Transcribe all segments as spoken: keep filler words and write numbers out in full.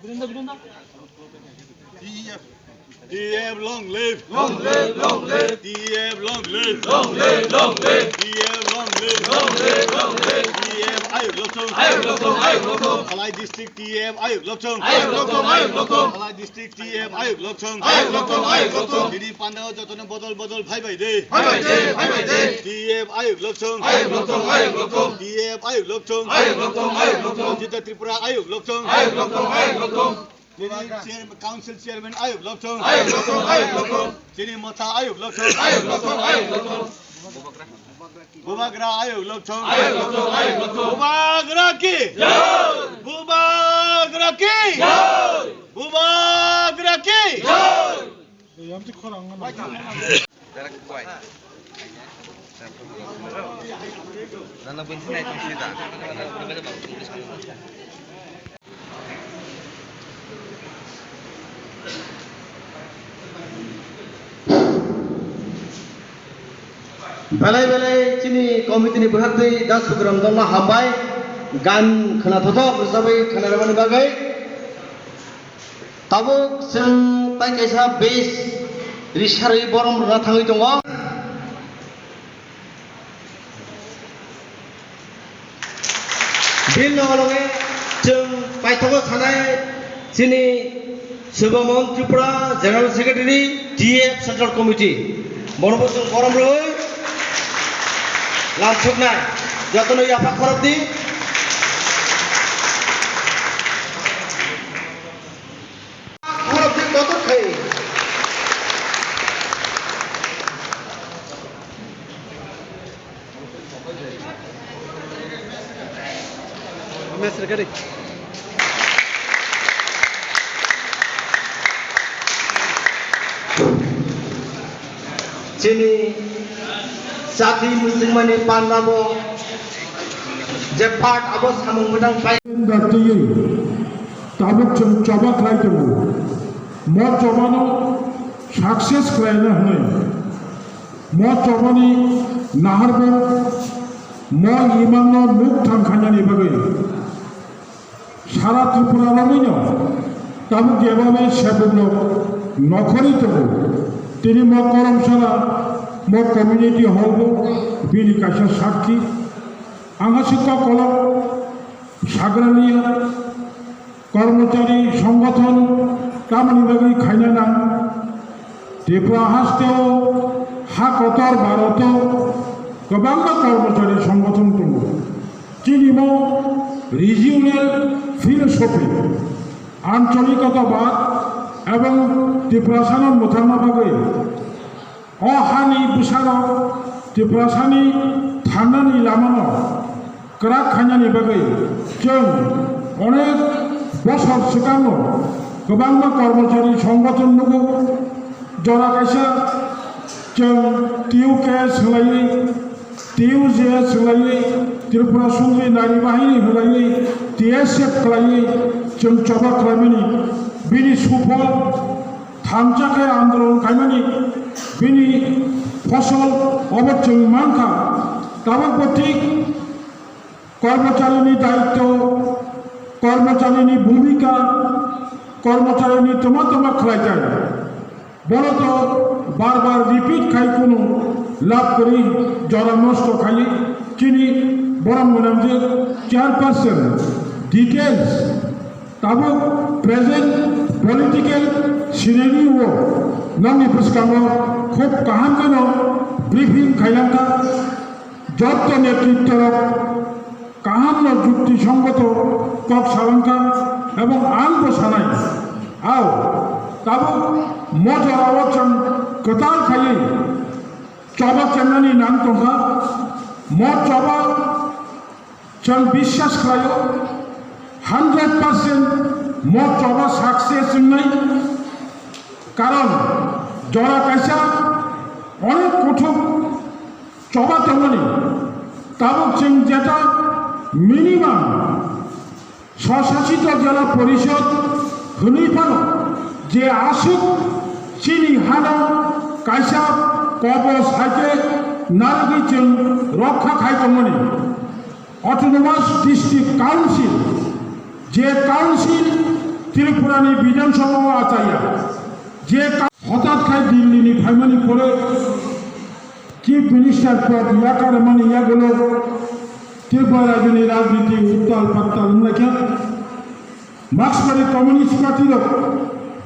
T F long live! Long live, long live! T F long live! Long live, long live! T F long live! Long live, long live! T F ayuk lokthung! Ayuk lokthung, ayuk lokthung! Halai district T F ayuk lokthung! Ayuk lokthung, ayuk lokthung! Halai district T F ayuk lokthung! Ayuk lokthong, ayuk lokthong. Tini pandao jotono bodol bodol phai bai de. Phai bai de, phai bai de. T F ayuk lokthung. Ayuk lokthong, ayuk lokthong. T F ayuk lokthung. Ayuk lokthong, ayuk lokthong. Jita Tripura ayuk lokthung. Ayuk lokthong, ayuk lokthong. Tini chair-, council chairman ayuk lokthung. Ayuk lokthong, ayuk lokthong. Tini motha ayuk lokthung. Ayuk lokthong, ayuk lokthong. Bubagra ayuk lokthung. Ayuk lokthung, ayuk lokthung. Bubagra ki? Jai! Bubagra ki? Jai! Bubagra ki? Jai! Belai belai chini committee ni bwhaktwi da Sukuram Donna hambai gan khwnathok rwchabwi khwnarwmani bagwi. Tabuk chwng tai kaisa base risarwi borom rwna thangwi tongo. Bini loge loge chwng paithago sanai chini Subhamohan Tripura, General Secretary, T F Central Committee. Bonobo chwng borom rwui lamsoknai. Jotono yapha khorok di. Khorok di kotor khai. Chini chakri muchungmani panda bo je part abo samung mwtang pai. Tabuk chwng choba khlai tongo. Mo chobano success khlaina hwnwi. Mo chobani naharmung mo imangno nuk thang khainani bagwi sara Tripura romwino tabuk jebabe sebukrok nokhorwi tongo. Tini mo Koromsala mo community hall bo bini kaisa sakhi. Ang ha sikha kolok sagraliya. Kormochari songgothon tamoni bagwi khaina nang? Tripura hasteo ha kotor Bharoto kwbangma kormochari songgothon tongo. Chini mo regional philosophy, ancholikotobad ebong Tiprasano mwthangna bagwi O hani bwsarok Tiprasani thangnani lamano kwrak khainani bagwi chwng onek bosor swkango kwbangma kormochari songgothon nugo. Jora kaisa chwng T U K swlaiwi, T U J swlaiwi, Tripura Sundri Nari Bahini hwnlaiwi, T S F khlaiwi chwng choba khlaimani bini suphol Thansa khe andolon khaimani bini phosol obo chwng mankha. Tabuk bo thik kormocharini daityo, kormocharini bhumika, kormocharini toma toma khlaikai. Bono to bar bar repeat khai kunu lab kwrwi jora nosto khai chini borok mwnamjwk chairperson details. Tabuk present political scenario o nokni bwskango khub kaham kheno briefing khailangkha. Jotto netritto rok kaham no jukti songgoto kok salangkha ebong ang bo sanai. Ao tabuk mo jora o chwng kwtal khaiwi choba chengnani nang tongkha. Mo choba Chwng biswas khlaio, hundred percent mo choba success wngnai. Karon jora kaisa onek kuthuk choba tongmani. Tabuk chwng jeta minimum Swsasito Jela Porishod hwnwi phano je aswk chini hano kaisa kobos hai khe narwgwi chwng rokha khai tongmani. Autonomous District Council, je council Tripura ni Bidhan Sabha o achaiya je ka-, hotat khai Delhi ni phaimani pore Chief Minister pod yakarmani yagulo Tripura rajyoni rajniti uttal pattal wnglaikha. Marksmari Communist Party rok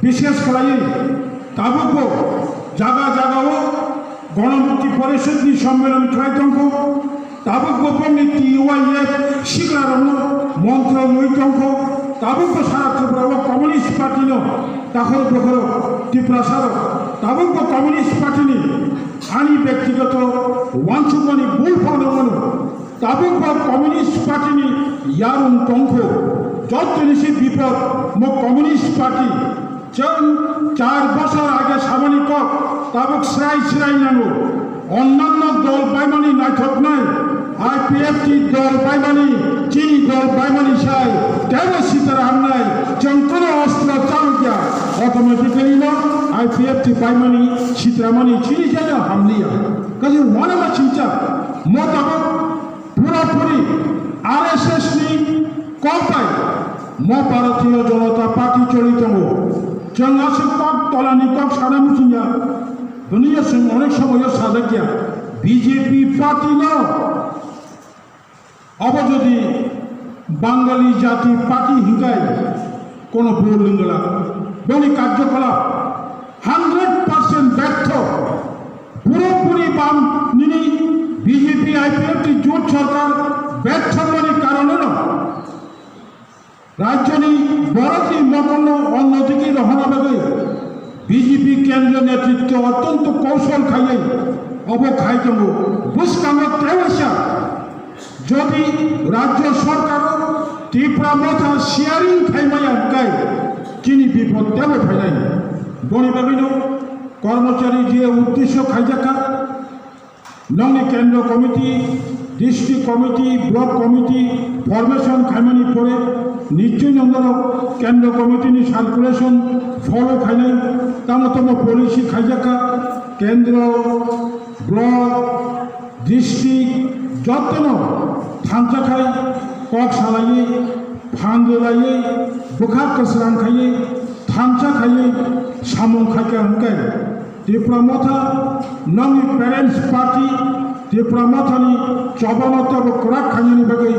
bishes khlaiwi tabukbo jaga jagao Ganamukti Porishod ni sommelon khlai tongkho. Tabukbo bongni T Y F siklarokno montro mui tongkho. Tabukbo sara Tripura o Communist Party no dakhor bokhoro Tiprasa rok tabukbo Communist Party ni ani byaktigoto wansukmani bul phano mano. Tabuk bo Communist Party ni yarung tongkho, jottoni se bipod mo Communist Party. Chwng char bosor age samani kok, tabuk srai srai nango. Onnanno dol baimani naithoknai, I P F T dol baimani, chini dol baimani sai, tebo sitra hamnai, chwng kono ostro chalukya, automatically no I P F T baimani, sitramani, chini jaya hamliya. Kaje wanama chincha, mo tabuk Pura puri R S S ni kok bai mo Bharatiya Janata Party choli tongo. Chwng aswk kok tolani kok sana muchungya. Duniya chwng onek somoyo sajakya. B J P party no obo jodi Bangali jati party hinkai kono bul lwngla. Boni karjokolap hundred percent bertho. Puro puri bam nini B J P I P F T jot sorkar bertho wngmani karone no rajyoni borokni mokolno onnodigi rohorna bagwi B J P kendriyo netritwo ottonto koushol khaiwi obo khai tongo. Bwskango tei waisa jodi rajyo sorkaro Tipra Motha sharing khaimaya hwnkhe chini bipod tebo phainai. Boni bagwino kormochari je uddesyo khaijakha, nongni kendro committee, district committee, block committee formation khaimani pore nichoi no norok kendro committee ni circulation follow khainai, tamo tamo policy khaijakha, kendro, block, district jotono thansa khai kok salaiwi, phan rwlaiwi, bwkha kwsrang khaiwi, thansa khaiwi samung khaikha hwnkhe Tipra Motha nongni parents party Tipra Mothani chobano tebo kwrak khainani bagwi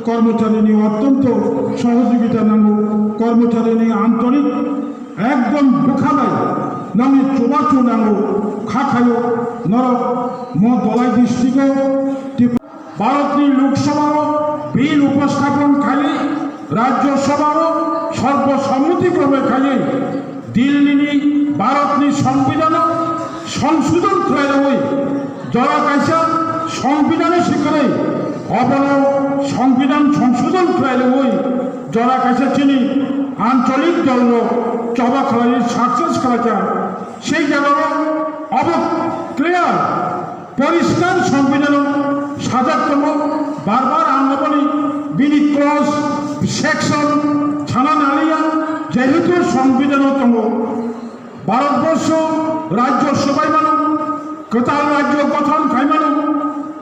kormocharini ottonto sohojogita nango, kormocharini antorik ekdom bwkha bai nongni chubachu nango, kha khayo norok mo Dhalai district-o Tipra-, Bharatni Lok Sabha-o bill upasthapon khaiwi Rajya Sabha-o sarbo sommoti krome khaiwi Delhi-ni Bharatni Songbidan-o songsodhon khlaiwi jora kaisa Songbidan-o sikhwrwi obono Songbidan songsodhon khlaiwi jora kaisa chini ancholik dolno choba khlaiwi success khlaikha. Sei jagao obo clear, poriskar Songbidan-o sajak tongo, bar bar ang oboni bini clause, section sana naliya, jehetu Songbidan-o tongo. Bharatborsho rajyo sobaimano, kwtal rajyo gothon khaimano,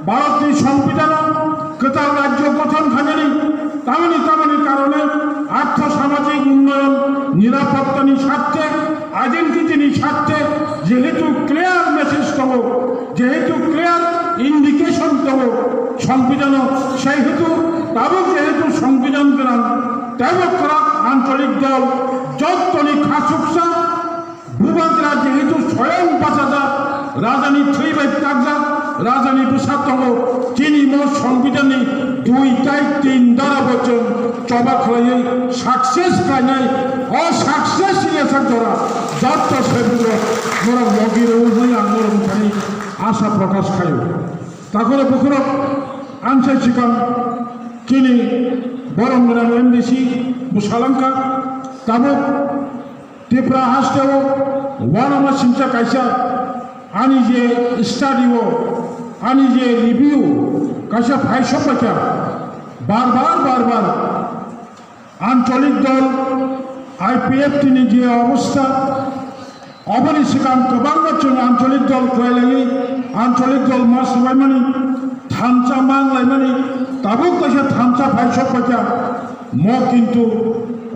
Bharatni Songbidan-o kwtal rajyo gothon khainani tamoni tamoni karone artho samajik unnoyon, nirapottani sarthe, identity-ni sarthe jehetu clear message tongo, jehetu clear indication tongo Songbidan-o, sehetu tabuk jehetu Songbidan gwnang, teibo kwrak ancholik dol jottoni khasuksa Bubagra jehetu soyong bachajak, rajani thwi bai takjak, rajani bwsa tongo, chini mo Songbidanni dui tai tin dara bo chwng choba khlaiwi success khlainai, o success ni sak jora jotto sebukno norok logi rw hwnwi ang norok thani asha prokash khaio. Takhoro bukhorok amsai swkang chini borom gwnang M D C bwsalangkha, tabuk Tripura haste o uanama singcha kaisa ani je study o, ani je review kaisa phaisok paikha, bar bar, bar bar ancholik dol I P F T ni je obostha, oboni swkang kwbangma chwng ancholik dol khlai laiwi, ancholik dol ma swbaimani, thansa mang laimani, tabuk kaisa thansa phaisok paikha, mo kintu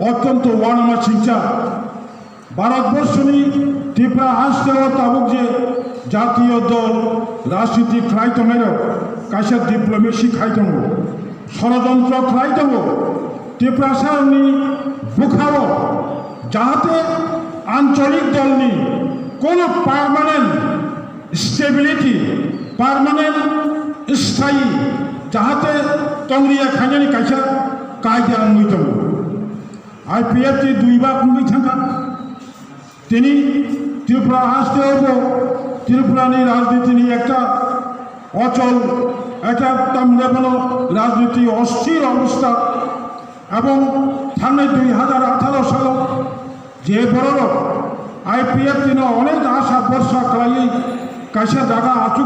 Ottonto uanama singcha, Bharatborshoni Tripura hasteo tabuk je jatiyo dol rajniti khlai tongnairok kaisa diplomacy khai tongo, sorojontro khlai tongo Tiprasarokni bwkhao, jahate ancholik dolni kono permanent stability, permanent sthayi jahate tongriya khainani kaisa kaida wngwi tongo. I P F T dui bak wngwi thangkha. Tini Tripura hasteo bo Tripurani rajnitini ekta ochol, ekta tamle bono rajniti osthir obostha, ebong thangnai dui hajar atharo salo je bororok I P F T no onek asha borsa khlaiwi kaisa jaga achuk